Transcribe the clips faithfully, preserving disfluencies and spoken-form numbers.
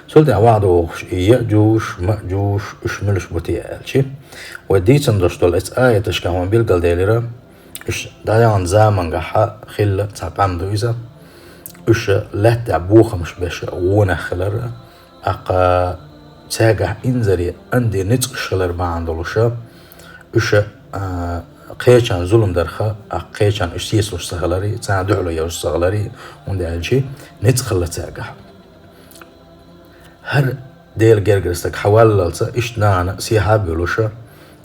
Цул тӀаьхьа ваӀда вохуш и Яъжуж, Маъжуж, уьш муьлш бу те аьлча, вай дийцина долуш долу эцу аяташкахь вайна билгалделира, уьш дӀаяханчу замангахьа хилла цхьа къам ду иза. Уьш лаьттахь бохамаш беш гӀонах хилар, тӀаккха цаьргахь инзаре анде ницкъаш хилар бахьана долуша, уьш, а, кхечан зулам дарха, а, кхечан уьш сецалуш ца хилари, царна дуьхьало езаш ца хилари, хӀунда аьлча ницкъ хилла цаьргахь. ХӀара Делан гергара стаг хьаваллалца, иштта нахана сехьа а буьйлуша,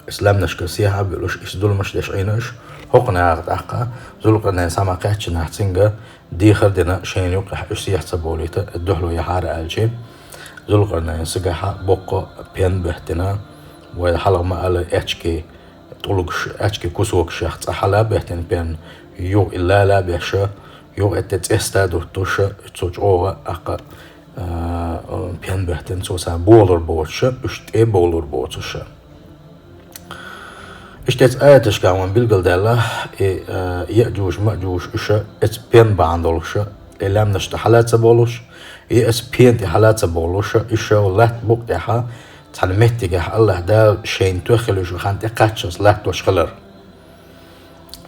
ислам-, лаьмнашка сехьа а буьйлуш, иштта зуламаш деш Ӏийна уьш, хӀокху наха тӀаккха Зулкъарнайн схьа ма кхаьччинехь цуьнга дехар а дина, шайна юккъехь уьш сехьа ца бовлийта, дуьхьало яхьара аьлча, Зулкъарнайн сагахьа боккха пен беттина, вай хьалха ма-аллара, аьчки тӀулгаш, аьчки кусокашех цкъа хьала а беттина пен, юха и лала а беша, юха и тӀе цӀеста а дуттуша, цо чӀогӀа аккха, а, пен беттина, цо царна бовлур боцуша, уьш тӀе а бовлур боцуша. Иштта эцу аяташкахь вайна билгалдаьлла, и, а, Яъжуж, Маъжуж уьш эцу пен бахьана долуша, и лаьмнаш тӀе хьала ца бовлуш, и эцу пен тӀе хьала ца бовлуша, уьш латта букъ тӀехьа цхьана меттигехь АллахӀ Дала шайна тоьхна хилла йолчу хан тӀе кхаччалц латтош хилар.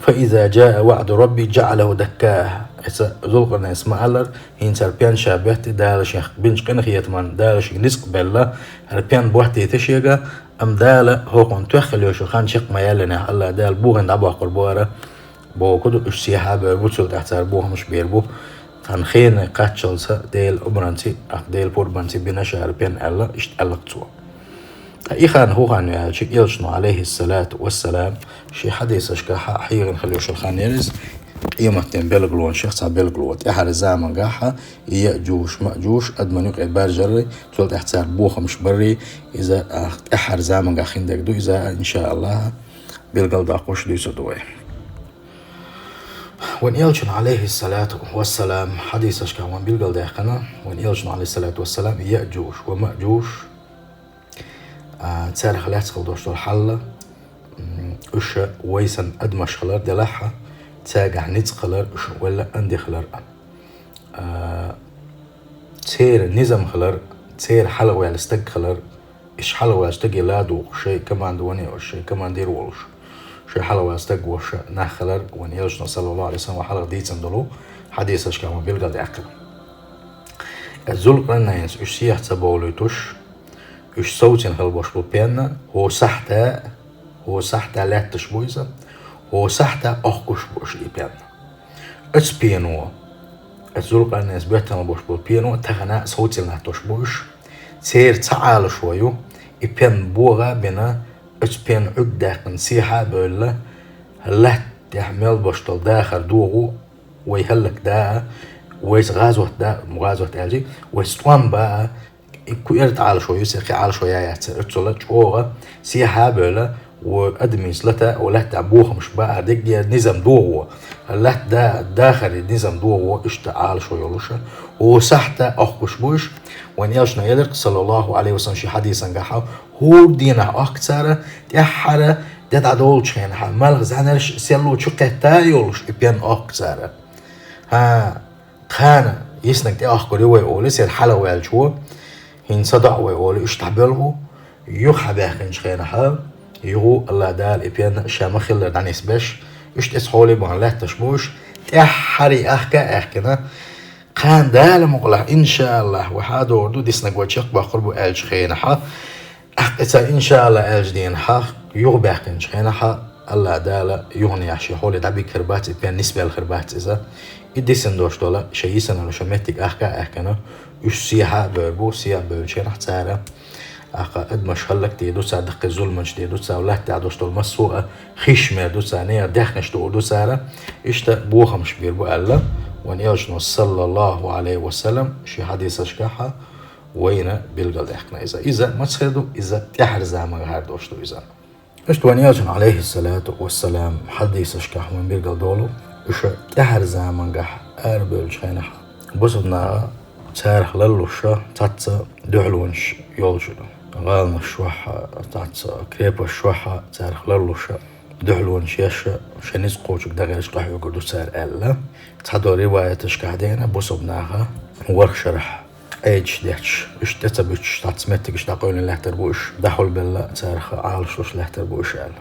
«فإذا جاء وعد ربي جعله دكاء». Эцу Зулкъарнайнас ма-аллара, хӀинца хӀара пен ша бетта, Дала шех бинчу къинхетаман Дала шега ницкъ белла, хӀара пен боттийта шега, амма Дала хӀокхунна тоьхна хилла йолчу хан чекх ма яьллинехь, АллахӀ Дала бохийна дӀабоккхур бу хӀара, бохург ду, уьш сехьа а бер бу, цул тӀаьхьа цара бохамаш бер бу. Цхьана хенан кхаччалца Делан омранций, аккха Делан пурбанций бина ша хӀара пен аьлла, иштта аьлла цо. Ткъа и хан хӀун хан ю аьлча, Элчано, Ӏалайхиссалату вассалам, шен хьадисашкахьа хьехина хилла йолуш йолу хан яра иза, къематден билгалонех цхьа билгало. ТӀаьхьара замангахьа и Яъжуж, Маъжуж адаман юкъе баржаррий, цул тӀаьхьа цара бохамаш баррий, иза, а, тӀаьхьара замангахь хиндерг ду иза, иншааллахӀ, билгалдоккхуш дуьйцур ду вай. Вайн Элчано, Ӏалайхиссалату вассалам, хьадисашкахь вайна билгалдаьккхина, вайн Элчано, Ӏалайхиссалату вассалам, Яъжуж ва Маъжуж, а, царах лаьцна хила долуш долу хьал, м, уьш вай санна адамаш хилар делахь а, цаьргахь ницкъ хилар, уьш ваьлла анде хилар, а, церан низам хилар, церан хьалхаваьлла стаг хилар, уьш хьалхаваьлла стаге ладугӀуш, шайн командовани йолуш, шайн командир волуш, шайн хьалхаваьлла стаг волуш нах хилар, вайн Элчано, саллаллаху Ӏалайхи ва саллам, вай хьалха дийцина долу хьадисашкахь вайна билгалдаьккхина. Зулкъарнайнас уьш сехьа ца бовлуьйтуш, уьш совцийна хила болуш бу пенна, хӀокху сахьта, хӀокху сахьта лаьтташ бу иза, хӀокху сахьта охкуш бу уьш и пенна. Оцу пено, оцу Зулкъарнайнас беттина болуш болу пено тахана а совцийна латтош бу уьш. Церан цхьа Ӏалашо ю, и пен богӀа а бина, оцу пен Ӏуьрг даьккхина сехьа а бевлла, латта тӀехь мел болуш долу дахар догӀу, вай хӀаллакда а, вайца гӀазот да, гӀазот аьлчи, вайца тӀом ба а, и кху эрта Ӏалашо ю, церан кхин Ӏалашо я яц церан, оццула чӀогӀа сехьа а бевлла, вай адамийн лата, вай латта бохамаш баар деггера низам догӀо, латта да-, дахаре низам догӀо, иштта Ӏалашо йолуша, хӀокху сахьта охкуш бу уьш, вайн Элчано элира, саллаллаху Ӏалайхи ва саллам, шен хьадисангахьа, хӀора дийнахь охку цара, тӀаьххьара де дӀадолучу хенахьа, малх зӀаьнарш селло чу кхетта а йолуш, и пен охку цара. ХӀан, тхана йиснарг тӀеохкур ю вай олий, церан хьалхаваьллачо, хӀинца доӀа вай олий, уьш дӀабоьлху, юха хьабаьхкинчу хенахьа, юха АллахӀ Дала и пен ша ма-хиллара дӀанисбеш, уьш тӀе цхьолий бахьана лаьтташ бу уьш, тӀаьххьара и ахка а аьхкина, кхана Дала мукъалахь, иншааллахӀ, вай хьадогӀур ду, дисинарг вай чекхбоккхур бу аьллачу хенахьа, тӀаккха и ца, иншааллахӀ, аьллачу дийнахьа, юха баьхкинчу хенахьа, АллахӀ Дала юханехьа шен хьоле дӀабигар бац и пен, нисбелла хир бац иза. И дисина долуш долу, шайн йисина долу шайн меттиг ахка а аьхкина, уьш сехьа а бевр бу, сехьа а бевллачу хенахь цара, аккха адамаш хӀаллакде ду цара, даккхий зуламаш де ду цара, латта тӀехь долуш долу массо а хиш мер ду цара, нехан даьхнаш дуур ду цара, иштта бохамаш бийр бу аьлла, вайн Элчано, саллаллаху Ӏалайхи ва саллам, шен хьадисашкахьа вайна билгалдаьккхина иза. Иза маца хир ду, иза тӀаьхьара заманга хир долуш ду иза. Иштта вайн Элчано, Ӏалайхиссалату вассалам, хьадисашкахь вайна билгалдолу, уьш тӀаьхьара замангахь арабевллачу хенахь, бусалба наха царах ларлуш цхьацца дуьхьалонаш йолчу гӀаланаш чохь, цхьацца крепость чохь царах ларлуш дуьхьалонаш еш, шайн ницкъ кхочург дан гӀерташ къахьоьгур ду цара аьлла. Цхьадолу риваяташкахь деана, бусалба наха ворхӀ шарахь Ӏедаш детташ, иштта тӀе ца буьтуш, цхьацца меттигаш дӀакъевлина лаьттар бу уьш, дӀахьулбелла царах Ӏалашлуш лаьттар бу уьш аьлла.